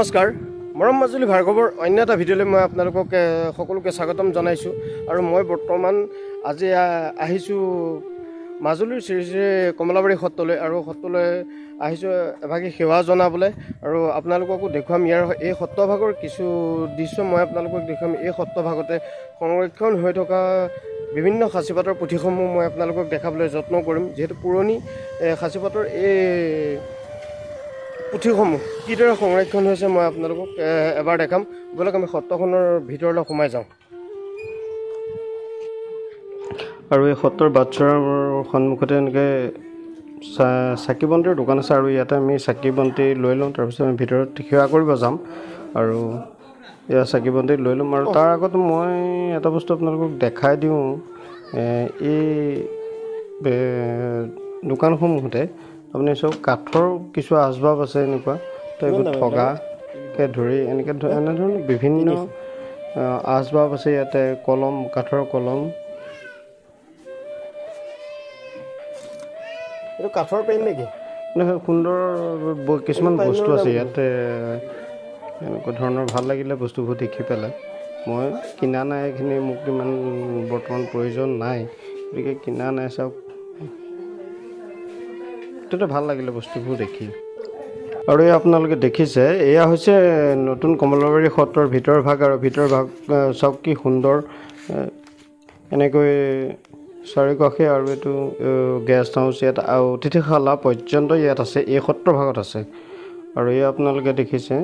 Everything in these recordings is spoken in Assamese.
নমস্কাৰ, মৰম মাজুলী ভাৰ্গৱৰ অন্য এটা ভিডিঅ'লৈ মই আপোনালোকক সকলোকে স্বাগতম জনাইছোঁ। আৰু মই বৰ্তমান আজি আহিছোঁ মাজুলীৰ শ্ৰী শ্ৰী কমলাবাৰী সত্ৰলৈ আৰু সত্ৰলৈ আহিছোঁ এভাগি সেৱা জনাবলৈ আৰু আপোনালোককো দেখুৱাম ইয়াৰ এই সত্ৰভাগৰ কিছু দৃশ্য মই আপোনালোকক দেখুৱাম। এই সত্ৰভাগতে সংৰক্ষণ হৈ থকা বিভিন্ন সাঁচিপাতৰ পুথিসমূহ মই আপোনালোকক দেখাবলৈ যত্ন কৰিম। যিহেতু পুৰণি সাঁচিপাতৰ এই পুথিসমূহ কিদৰে সংৰক্ষণ হৈছে মই আপোনালোকক এবাৰ দেখাম। ব'লক আমি সত্ৰখনৰ ভিতৰলৈ সোমাই যাওঁ। আৰু এই সত্ৰৰ বাটচৰাৰ সন্মুখতে এনেকৈ চাকি বন্তিৰ দোকান আছে আৰু ইয়াতে আমি চাকি বন্তি লৈ লওঁ, তাৰপিছত আমি ভিতৰত সেৱা কৰিব যাম আৰু এয়া চাকি বন্তি লৈ ল'ম। আৰু তাৰ আগত মই এটা বস্তু আপোনালোকক দেখাই দিওঁ। এই দোকানসমূহতে আপুনি চব কাঠৰ কিছু আচবাব আছে, এনেকুৱা তো এইবোৰ ঠগাকে ধৰি এনেকৈ এনেধৰণৰ বিভিন্ন আচবাব আছে ইয়াতে। কলম, কাঠৰ কলম, এইটো কাঠৰ পেইন নেকি? সুন্দৰ কিছুমান বস্তু আছে ইয়াতে, এনেকুৱা ধৰণৰ ভাল লাগিলে বস্তুবোৰ দেখি পেলাই। মই কিনা নাই এইখিনি, মোক ইমান বৰ্তমান প্ৰয়োজন নাই, গতিকে কিনা নাই। চাওক, তেতিয়া ভাল লাগিলে বস্তুবোৰ দেখি। আৰু এই আপোনালোকে দেখিছে এয়া হৈছে নতুন কমলাবাৰী সত্ৰৰ ভিতৰ ভাগ। আৰু ভিতৰ ভাগ চাওক কি সুন্দৰ, এনেকৈ চাৰিওকাষে। আৰু এইটো গেষ্ট হাউচ, ইয়াত অতিথিশালা পৰ্যন্ত ইয়াত আছে, এই সত্ৰ ভাগত আছে। আৰু এই আপোনালোকে দেখিছে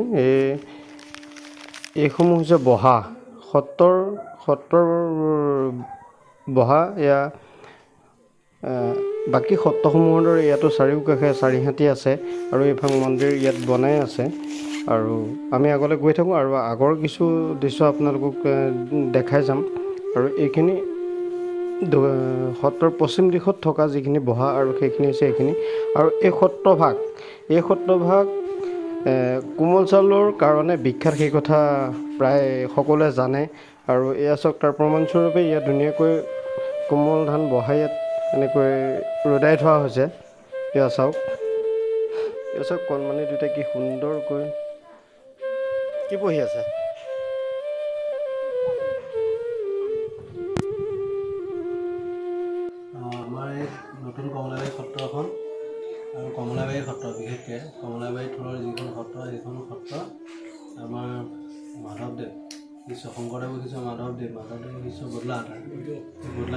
এইসমূহ হৈছে বহা, সত্ৰৰ বহা। এয়া বাকী সত্ৰসমূহৰ দৰে ইয়াতো চাৰিওকাষে চাৰিহাতী আছে আৰু এইভাগ মন্দিৰ ইয়াত বনাই আছে। আৰু আমি আগলৈ গৈ থাকোঁ আৰু আগৰ কিছু দৃশ্য আপোনালোকক দেখাই যাম। আৰু এইখিনি সত্ৰৰ পশ্চিম দিশত থকা যিখিনি বহা আৰু সেইখিনি হৈছে এইখিনি। আৰু এই সত্ৰভাগ কোমল চাউলৰ কাৰণে বিখ্যাত, সেই কথা প্ৰায় সকলোৱে জানে। আৰু এয়া চাওক, তাৰ প্ৰমাণস্বৰূপে ইয়াত ধুনীয়াকৈ কোমল ধান বহাই ইয়াত এনেকৈ ৰ'দাই থোৱা হৈছে। এয়া চাওক, এয়া চাওক কণমানি দুটা কি সুন্দৰকৈ কি পঢ়ি আছে। আমাৰ এই নতুন কমলাবাৰী সত্ৰখন আৰু কমলাবাৰী সত্ৰ, বিশেষকৈ কমলাবাৰী থলৰ যিখন সত্ৰ, সেইখন সত্ৰ আমাৰ মাধৱদেৱ শিষ্য, শংকৰদেৱৰ শিষ্য মাধৱদেৱৰ শিষ্য বদলা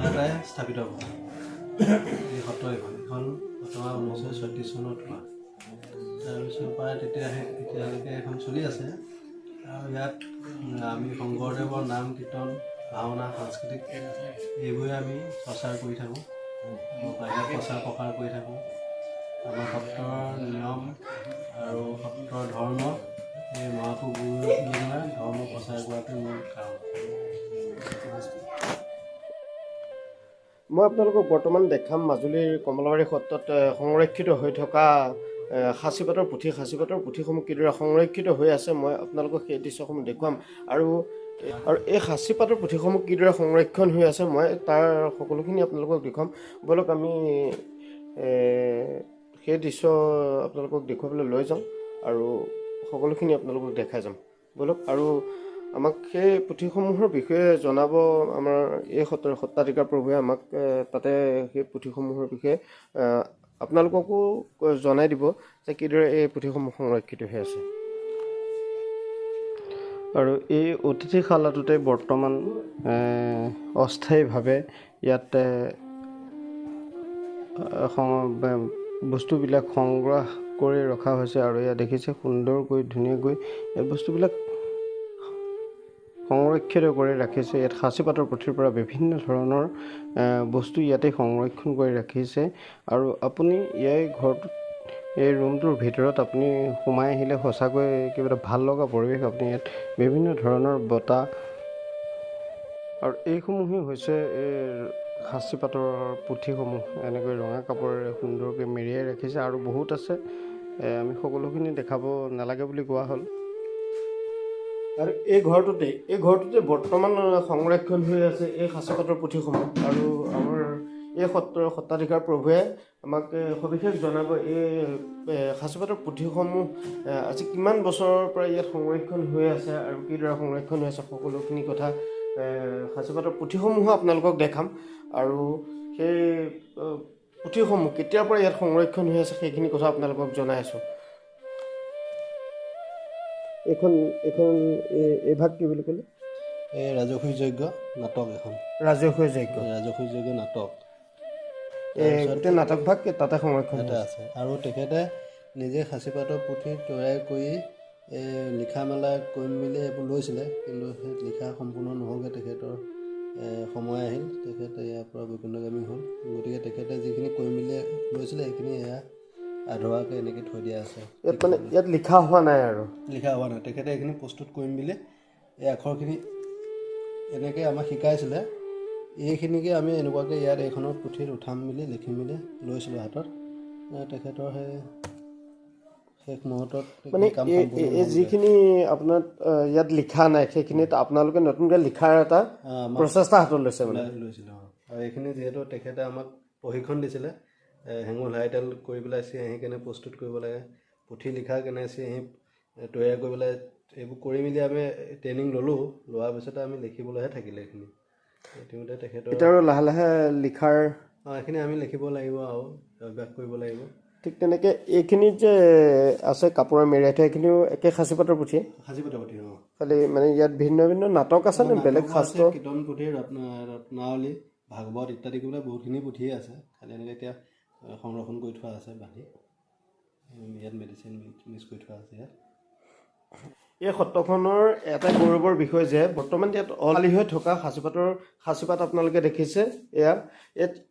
আতাই স্থাপিত কৰা এই সত্ৰ। এইখন বৰ্তমান 1936 চনত হোৱা, তাৰপিছৰ পৰা তেতিয়া এতিয়ালৈকে এখন চলি আছে। আৰু ইয়াত আমি শংকৰদেৱৰ নাম কীৰ্তন, ভাওনা, সাংস্কৃতিক এইবোৰে আমি চৰ্চা কৰি থাকোঁ, বাহিৰত প্ৰচাৰ প্ৰসাৰ কৰি থাকোঁ। আমাৰ সত্ৰৰ নিয়ম আৰু সত্ৰৰ ধৰ্ম, এই মহাপুৰুষ গুৰুজনাৰ ধৰ্ম প্ৰচাৰ কৰাটোৱে মূল কাৰণ। মই আপোনালোকক বৰ্তমান দেখাম মাজুলীৰ কমলাবাৰী সত্ৰত সংৰক্ষিত হৈ থকা সাঁচিপাতৰ পুথি, সাঁচিপাতৰ পুথিসমূহ কিদৰে সংৰক্ষিত হৈ আছে মই আপোনালোকক সেই দৃশ্যসমূহ দেখুৱাম। আৰু এই সাঁচিপাতৰ পুথিসমূহ কিদৰে সংৰক্ষণ হৈ আছে মই তাৰ সকলোখিনি আপোনালোকক দেখুৱাম। ব'লক আমি সেই দৃশ্য আপোনালোকক দেখুৱাবলৈ লৈ যাওঁ আৰু সকলোখিনি আপোনালোকক দেখাই যাম। ব'লক, আৰু আমাক সেই পুথিসমূহৰ বিষয়ে জনাব আমাৰ এই সত্ৰৰ সত্ৰাধিকাৰ প্ৰভুৱে আমাক তাতে সেই পুথিসমূহৰ বিষয়ে আপোনালোককো জনাই দিব যে কিদৰে এই পুথিসমূহ সংৰক্ষিত হৈ আছে। আৰু এই অতিথিশালাটোতে বৰ্তমান অস্থায়ীভাৱে ইয়াতে বস্তুবিলাক সংগ্ৰহ কৰি ৰখা হৈছে। আৰু ইয়াত দেখিছে সুন্দৰকৈ ধুনীয়াকৈ এই বস্তুবিলাক সংৰক্ষিত কৰি ৰাখিছে। ইয়াত সাঁচিপাতৰ পুথিৰ পৰা বিভিন্ন ধৰণৰ বস্তু ইয়াতে সংৰক্ষণ কৰি ৰাখিছে। আৰু আপুনি এই ঘৰটোত, এই ৰুমটোৰ ভিতৰত আপুনি সোমাই আহিলে সঁচাকৈ কিবা এটা ভাল লগা পৰিৱেশ। আপুনি ইয়াত বিভিন্ন ধৰণৰ বঁটা আৰু এইসমূহেই হৈছে এই সাঁচিপাতৰ পুথিসমূহ এনেকৈ ৰঙা কাপোৰেৰে সুন্দৰকৈ মেৰিয়াই ৰাখিছে। আৰু বহুত আছে, আমি সকলোখিনি দেখাব নালাগে বুলি কোৱা হ'ল। আৰু এই ঘৰটোতে বৰ্তমান সংৰক্ষণ হৈ আছে এই সাঁচিপাতৰ পুথিসমূহ। আৰু আমাৰ এই সত্ৰৰ সত্ৰাধিকাৰ প্ৰভুৱে আমাক সবিশেষ জনাব। এই সাঁচিপাতৰ পুথিসমূহ আজি কিমান বছৰৰ পৰা ইয়াত সংৰক্ষণ হৈ আছে আৰু কিদৰে সংৰক্ষণ হৈ আছে সকলোখিনি কথা সাঁচিপাতৰ পুথিসমূহো আপোনালোকক দেখাম আৰু সেই পুথিসমূহ কেতিয়াৰ পৰা ইয়াত সংৰক্ষণ হৈ আছে সেইখিনি কথা আপোনালোকক জনাই আছোঁ। এইখন এইখন এইভাগ কি বুলি ক'লে? এই ৰাজসূয় যজ্ঞ নাটক এখন। ৰাজসূয় যজ্ঞ। ৰাজসূয় যজ্ঞ নাটক। এই গোটেই নাটকভাগ তাতে সংৰক্ষণ তাতে আছে। আৰু তেখেতে নিজে সাঁচিপাতৰ পুথি তৈয়াৰ কৰি এই লিখা মেলা কৰি মেলি এইবোৰ লৈছিলে, কিন্তু সেই লিখা সম্পূৰ্ণ নহ'লগৈ। তেখেতৰ সময় আহিল, তেখেতে ইয়াৰ পৰা বৈকুণ্ঠগামী হ'ল। গতিকে তেখেতে যিখিনি কৰি মেলি লৈছিলে সেইখিনি এয়া আধৰুৱাকৈ এনেকৈ থৈ দিয়া আছে। ইয়াত মানে ইয়াত লিখা হোৱা নাই আৰু লিখা হোৱা নাই। তেখেতে এইখিনি প্ৰস্তুত কৰিম বুলি এই আখৰখিনি এনেকৈ আমাক শিকাইছিলে। এইখিনিকে আমি এনেকুৱাকৈ ইয়াত এইখনৰ পুথিত উঠাম বুলি লিখি মেলি লৈছিলোঁ হাতত। তেখেতৰ সেই শেষ মুহূৰ্তত মানে কাম এই সম্পূৰ্ণ এই নহ'লগৈ। যিখিনি আপোনাৰ ইয়াত লিখা নাই সেইখিনিত আপোনালোকে নতুনকৈ লিখাৰ এটা আমাক প্ৰচেষ্টা হাতত লৈছে মানে লৈছিলোঁ। অঁ, আৰু এইখিনি যিহেতু তেখেতে আমাক প্ৰশিক্ষণ দিছিলে, হেঙুল হাইতাল কৰি পেলাই চিয়াঁহী কেনে প্ৰস্তুত কৰিব লাগে, পুথি লিখা কেনে চিয়াঁহী তৈয়াৰ কৰিব লাগে, এইবোৰ কৰি মেলি আমি ট্ৰেইনিং ল'লোঁ। লোৱাৰ পিছতে আমি লিখিবলৈহে থাকিলে এইখিনি। ইতিমধ্যে তেখেতৰ এতিয়া আৰু লাহে লাহে লিখাৰ অঁ, এইখিনি আমি লিখিব লাগিব আৰু অভ্যাস কৰিব লাগিব। ঠিক তেনেকৈ এইখিনিত যে আছে কাপোৰে মেৰিয়াই থোৱা এইখিনিও একে সাঁচিপাতৰ পুথিয়ে। সাঁচিপাতৰ পুথি। অঁ, খালি মানে ইয়াত ভিন্ন ভিন্ন নাটক আছে নে বেলেগ নাটকো আছে, শাস্ত্ৰ? কীৰ্তন পুথি, ৰত্নাৱলী, ভাগৱত ইত্যাদি কৰি বহুতখিনি পুথিয়ে আছে। খালি এনেকৈ এতিয়া সংৰক্ষণ কৰি থোৱা আছে বান্ধি, ইয়াত মেডিচিন মিক্স কৰি থোৱা আছে ইয়াত। এই সত্ৰখনৰ এটা গৌৰৱৰ বিষয় যে বৰ্তমান ইয়াত খালী হৈ থকা সাঁচিপাত আপোনালোকে দেখিছে, এয়া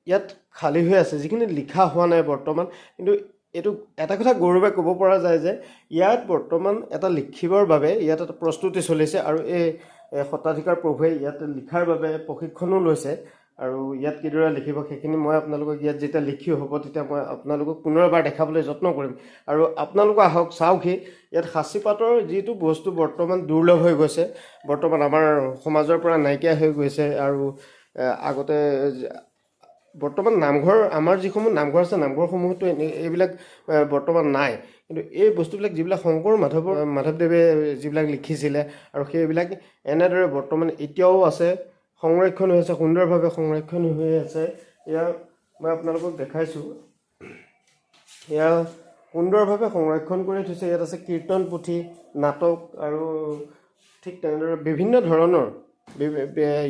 ইয়াত খালী হৈ আছে, যিখিনি লিখা হোৱা নাই বৰ্তমান। কিন্তু এইটো এটা কথা গৌৰৱে ক'ব পৰা যায় যে ইয়াত বৰ্তমান এটা লিখিবৰ বাবে ইয়াত এটা প্ৰস্তুতি চলিছে আৰু এই সত্ৰাধিকাৰ প্ৰভুৱে ইয়াত লিখাৰ বাবে প্ৰশিক্ষণো লৈছে আৰু ইয়াত কিদৰে লিখিব সেইখিনি মই আপোনালোকক ইয়াত যেতিয়া লিখি হ'ব তেতিয়া মই আপোনালোকক পুনৰ এবাৰ দেখাবলৈ যত্ন কৰিম। আৰু আপোনালোকো আহক চাওকহি। ইয়াত সাঁচিপাতৰ যিটো বস্তু বৰ্তমান দুৰ্লভ হৈ গৈছে, বৰ্তমান আমাৰ সমাজৰ পৰা নাইকিয়া হৈ গৈছে। আৰু আগতে বৰ্তমান নামঘৰ, আমাৰ যিসমূহ নামঘৰ আছে নামঘৰসমূহতো এইবিলাক বৰ্তমান নাই। কিন্তু এই বস্তুবিলাক যিবিলাক শংকৰ মাধৱদেৱে যিবিলাক লিখিছিলে আৰু সেইবিলাক এনেদৰে বৰ্তমান এতিয়াও আছে, সংৰক্ষণ হৈ আছে, সুন্দৰভাৱে সংৰক্ষণ হৈ আছে। এয়া মই আপোনালোকক দেখাইছোঁ, এয়া সুন্দৰভাৱে সংৰক্ষণ কৰি থৈছে। ইয়াত আছে কীৰ্তন পুথি, নাটক আৰু ঠিক তেনেদৰে বিভিন্ন ধৰণৰ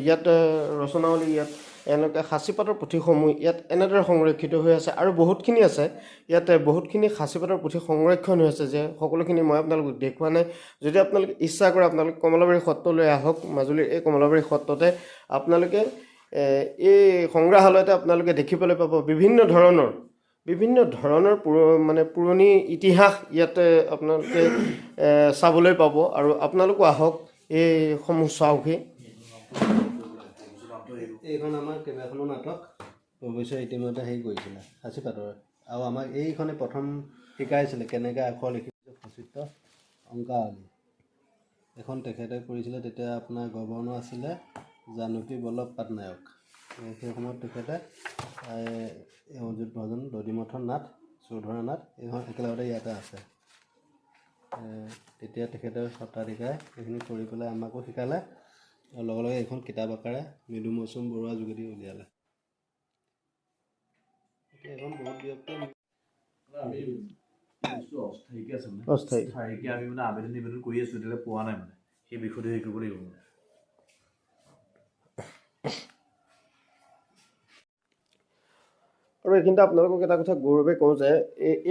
ইয়াত ৰচনাৱলী, ইয়াত এনেকৈ সাঁচিপাতৰ পুথিসমূহ ইয়াত এনেদৰে সংৰক্ষিত হৈ আছে। আৰু বহুতখিনি আছে, ইয়াত বহুতখিনি সাঁচিপাতৰ পুথি সংৰক্ষণ হৈ আছে যে সকলোখিনি মই আপোনালোকক দেখুওৱা নাই। যদি আপোনালোকে ইচ্ছা কৰে আপোনালোকে কমলাবাৰী সত্ৰলৈ আহক। মাজুলীৰ এই কমলাবাৰী সত্ৰতে আপোনালোকে এই সংগ্ৰহালয়তে আপোনালোকে দেখিবলৈ পাব বিভিন্ন ধৰণৰ মানে পুৰণি ইতিহাস ইয়াতে আপোনালোকে চাবলৈ পাব। আৰু আপোনালোকো আহক, এইসমূহ চাওকহি। এইখন আমাৰ কেইবাখনো নাটক অৱশ্যে ইতিমধ্যে হেৰি কৰিছিলে সাঁচিপাতৰ, আৰু আমাক এইখনে প্ৰথম শিকাইছিলে কেনেকৈ আখৰ লিখিছে, সচিত্ৰ অংকাৱলী এখন তেখেতে কৰিছিলে। তেতিয়া আপোনাৰ গৱৰ্ণৰ আছিলে জানকী বল্লভ পাটনায়ক। সেই সময়ত তেখেতে অযুত ভজন, দধিমথন নাট, চৌধৰা নাট এইখন একেলগতে ইয়াতে আছে। তেতিয়া তেখেতে সত্ৰাধিকাৰে এইখিনি কৰি পেলাই আমাকো শিকালে আৰু লগে লগে এইখন কিতাপ আকাৰে মৃদু মৌচুম বৰুৱাৰ যোগেদি উলিয়ালে। এতিয়া এইখন বহুত ব্যক্তিয়ে আমি অস্থায়ীকে আছে মানে অস্থায়ী। স্থায়ীকে আমি মানে আবেদন নিবেদন কৰি আছোঁ, এতিয়ালৈকে পোৱা নাই, মানে সেই বিষয়টো হেৰি কৰিব লাগিব মানে। আৰু এইখিনিতে আপোনালোকক এটা কথা গৌৰৱে কওঁ যে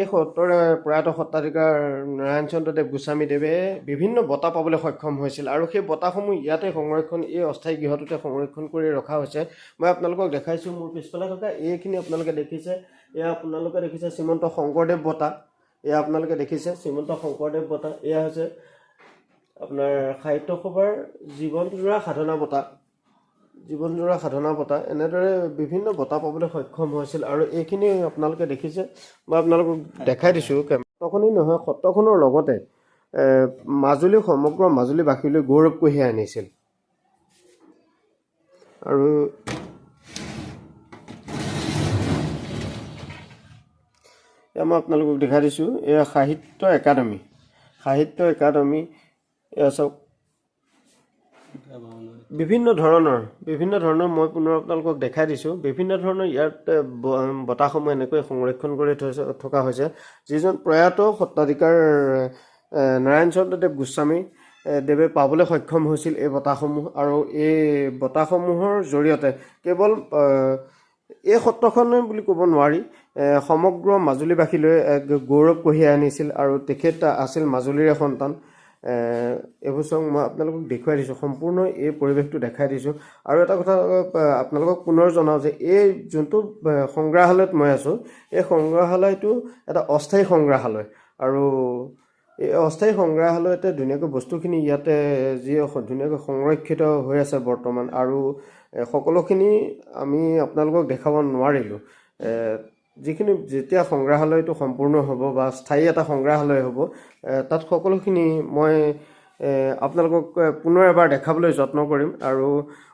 এই সত্ৰৰ প্ৰয়াত সত্ৰাধিকাৰ নাৰায়ণ চন্দ্ৰদেৱ গোস্বামীদেৱে বিভিন্ন বঁটা পাবলৈ সক্ষম হৈছিল আৰু সেই বঁটাসমূহ ইয়াতে সংৰক্ষণ, এই অস্থায়ী গৃহটোতে সংৰক্ষণ কৰি ৰখা হৈছে। মই আপোনালোকক দেখাইছোঁ, মোৰ পিছফালে থকা এইখিনি আপোনালোকে দেখিছে, এয়া আপোনালোকে দেখিছে শ্ৰীমন্ত শংকৰদেৱ বঁটা, এয়া আপোনালোকে দেখিছে শ্ৰীমন্ত শংকৰদেৱ বঁটা, এয়া হৈছে আপোনাৰ সাহিত্য সভাৰ জীৱনজোৰা সাধনা বঁটা, জীৱনজোৰা সাধনা বঁটা, এনেদৰে বিভিন্ন বঁটা পাবলৈ সক্ষম হৈছিল। আৰু এইখিনি আপোনালোকে দেখিছে, মই আপোনালোকক দেখাই দিছোঁ। সত্ৰখনেই নহয়, সত্ৰখনৰ লগতে মাজুলী, সমগ্ৰ মাজুলীবাসীলৈ গৌৰৱ কঢ়িয়াই আনিছিল। আৰু এয়া মই আপোনালোকক দেখাই দিছোঁ, এয়া সাহিত্য একাডেমি। সাহিত্য একাডেমি, এয়া চাওক বিভিন্ন ধৰণৰ মই পুনৰ আপোনালোকক দেখাই দিছোঁ। বিভিন্ন ধৰণৰ ইয়াত বঁটাসমূহ এনেকৈ সংৰক্ষণ কৰি থকা হৈছে। যিজন প্ৰয়াত সত্ৰাধিকাৰ নাৰায়ণ চন্দ্ৰদেৱ গোস্বামী দেৱে পাবলৈ সক্ষম হৈছিল এই বঁটাসমূহ। আৰু এই বঁটাসমূহৰ জৰিয়তে কেৱল এই সত্ৰখনে বুলি ক'ব নোৱাৰি, সমগ্ৰ মাজুলীবাসীলৈ এক গৌৰৱ কঢ়িয়াই আনিছিল। আৰু তেখেত আছিল মাজুলীৰে সন্তান। এইবোৰ চাওক, মই আপোনালোকক দেখুৱাই দিছোঁ, সম্পূৰ্ণ এই পৰিৱেশটো দেখাই দিছোঁ। আৰু এটা কথা আপোনালোকক পুনৰ জনাওঁ যে এই যোনটো সংগ্ৰহালয়ত মই আছোঁ, এই সংগ্ৰহালয়টো এটা অস্থায়ী সংগ্ৰহালয়। আৰু এই অস্থায়ী সংগ্ৰহালয়তে ধুনীয়াকৈ বস্তুখিনি ইয়াতে যি ধুনীয়াকৈ সংৰক্ষিত হৈ আছে বৰ্তমান। আৰু সকলোখিনি আমি আপোনালোকক দেখাব নোৱাৰিলোঁ। যিখিনি যেতিয়া সংগ্ৰহালয়টো সম্পূৰ্ণ হ'ব বা স্থায়ী এটা সংগ্ৰহালয় হ'ব, তাত সকলোখিনি মই আপোনালোকক পুনৰ এবাৰ দেখাবলৈ যত্ন কৰিম। আৰু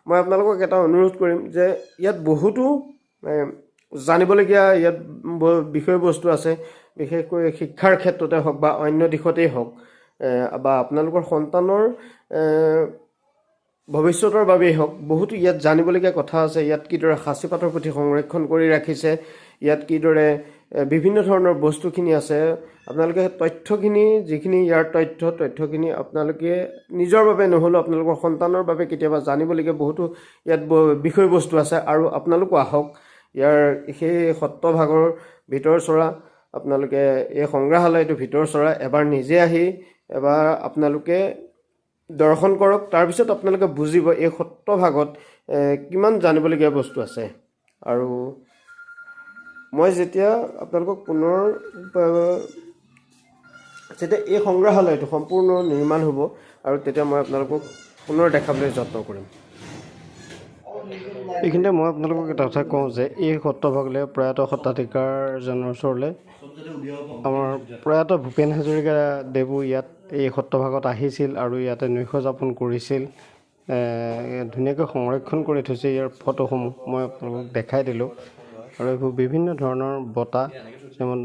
মই আপোনালোকক এটা অনুৰোধ কৰিম যে ইয়াত বহুতো জানিবলগীয়া ইয়াত বিষয়বস্তু আছে, বিশেষকৈ শিক্ষাৰ ক্ষেত্ৰতে হওক বা অন্য দিশতেই হওক, বা আপোনালোকৰ সন্তানৰ ভৱিষ্যতৰ বাবেই হওক, বহুতো ইয়াত জানিবলগীয়া কথা আছে। ইয়াত কিদৰে সাঁচিপাতৰ পুথি সংৰক্ষণ কৰি ৰাখিছে, ইয়াত কিদৰে বিভিন্ন ধৰণৰ বস্তুখিনি আছে, আপোনালোকে তথ্যখিনি, যিখিনি ইয়াৰ তথ্যখিনি আপোনালোকে নিজৰ বাবে নহ'লেও আপোনালোকৰ সন্তানৰ বাবে কেতিয়াবা জানিবলগীয়া বহুতো ইয়াত বিষয়বস্তু আছে। আৰু আপোনালোকো আহক ইয়াৰ সেই সত্ৰভাগৰ ভিতৰ চৰা, আপোনালোকে এই সংগ্ৰহালয়টোৰ ভিতৰ চৰা এবাৰ নিজে আহি এবাৰ আপোনালোকে দৰ্শন কৰক। তাৰপিছত আপোনালোকে বুজিব এই সত্ৰভাগত কিমান জানিবলগীয়া বস্তু আছে। আৰু মই যেতিয়া আপোনালোকক পুনৰ যেতিয়া এই সংগ্ৰহালয়টো সম্পূৰ্ণ নিৰ্মাণ হ'ব আৰু তেতিয়া মই আপোনালোকক পুনৰ দেখাবলৈ যত্ন কৰিম। এইখিনিতে মই আপোনালোকক এটা কথা কওঁ যে এই সত্ৰভাগলৈ প্ৰয়াত সত্ৰাধিকাৰজনৰ ওচৰলৈ আমাৰ প্ৰয়াত ভূপেন হাজৰিকা দেৱো ইয়াত এই সত্ৰভাগত আহিছিল আৰু ইয়াতে নৈশ যাপন কৰিছিল। ধুনীয়াকৈ সংৰক্ষণ কৰি থৈছে ইয়াৰ ফটোসমূহ, মই আপোনালোকক দেখাই দিলোঁ। আৰু এইবোৰ বিভিন্ন ধৰণৰ বঁটা, যেমন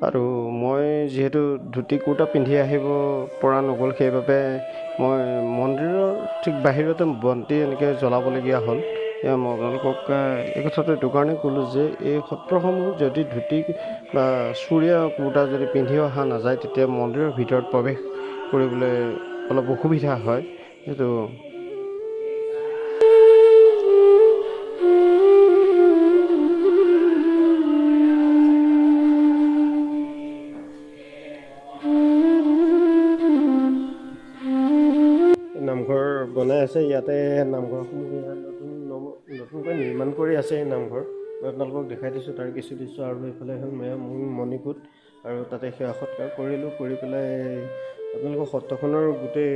আৰু মই যিহেতু ধুতি কুৰ্তা পিন্ধি আহিব পৰা নগ'ল, সেইবাবে মই মন্দিৰৰ ঠিক বাহিৰতে বন্তি এনেকৈ জ্বলাবলগীয়া হ'ল। মই আপোনালোকক এই কথাটো এইটো কাৰণে ক'লোঁ যে এই সত্ৰসমূহ যদি ধুতি বা চুৰিয়া কুৰ্তা যদি পিন্ধি অহা নাযায়, তেতিয়া মন্দিৰৰ ভিতৰত প্ৰৱেশ কৰিবলৈ অলপ অসুবিধা হয়। সেইটো নামঘৰ বনাই আছে, ইয়াতে নামঘৰসমূহ নতুনকৈ নিৰ্মাণ কৰি আছে এই নামঘৰ। মই আপোনালোকক দেখাই দিছোঁ তাৰ কিছু দৃশ্য। আৰু এইফালে হ'ল মূল মণিকূট, আৰু তাতে সেৱা সৎকাৰ কৰিলোঁ। কৰি পেলাই আপোনালোকৰ সত্ৰখনৰ গোটেই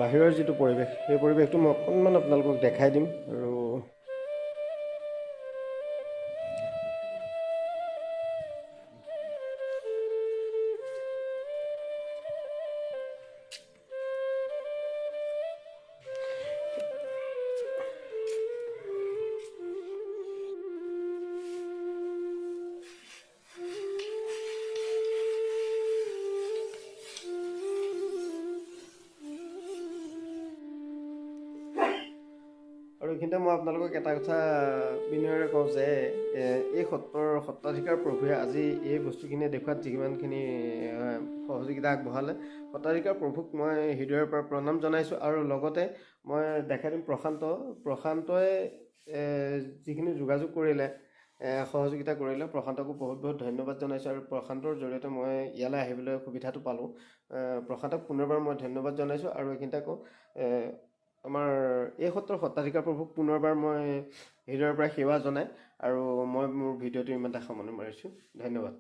বাহিৰৰ যিটো পৰিৱেশ, সেই পৰিৱেশটো মই অকণমান আপোনালোকক দেখাই দিম। আৰু এইখিনিতে মই আপোনালোকক এটা কথা বিনয়েৰে কওঁ যে এই সত্ৰৰ সত্ৰাধিকাৰ প্ৰভুৱে আজি এই বস্তুখিনি দেখুৱাত যিমানখিনি সহযোগিতা আগবঢ়ালে, সত্ৰাধিকাৰ প্ৰভুক মই হৃদয়ৰ পৰা প্ৰণাম জনাইছোঁ। আৰু লগতে মই দেখাই দিম প্ৰশান্তই যিখিনি যোগাযোগ কৰিলে, সহযোগিতা কৰিলে, প্ৰশান্তকো বহুত বহুত ধন্যবাদ জনাইছোঁ। আৰু প্ৰশান্তৰ জৰিয়তে মই ইয়ালৈ আহিবলৈ সুবিধাটো পালোঁ। প্ৰশান্তক পুনৰবাৰ মই ধন্যবাদ জনাইছোঁ। আৰু এইখিনিতে কওঁ, আমাৰ এই সত্ৰৰ সত্ৰাধিকাৰ প্ৰভুক পুনৰবাৰ মই হৃদয়ৰ পৰা সেৱা জনাই আৰু মই মোৰ ভিডিঅ'টো ইমানতে সামৰণি মাৰিছোঁ। ধন্যবাদ।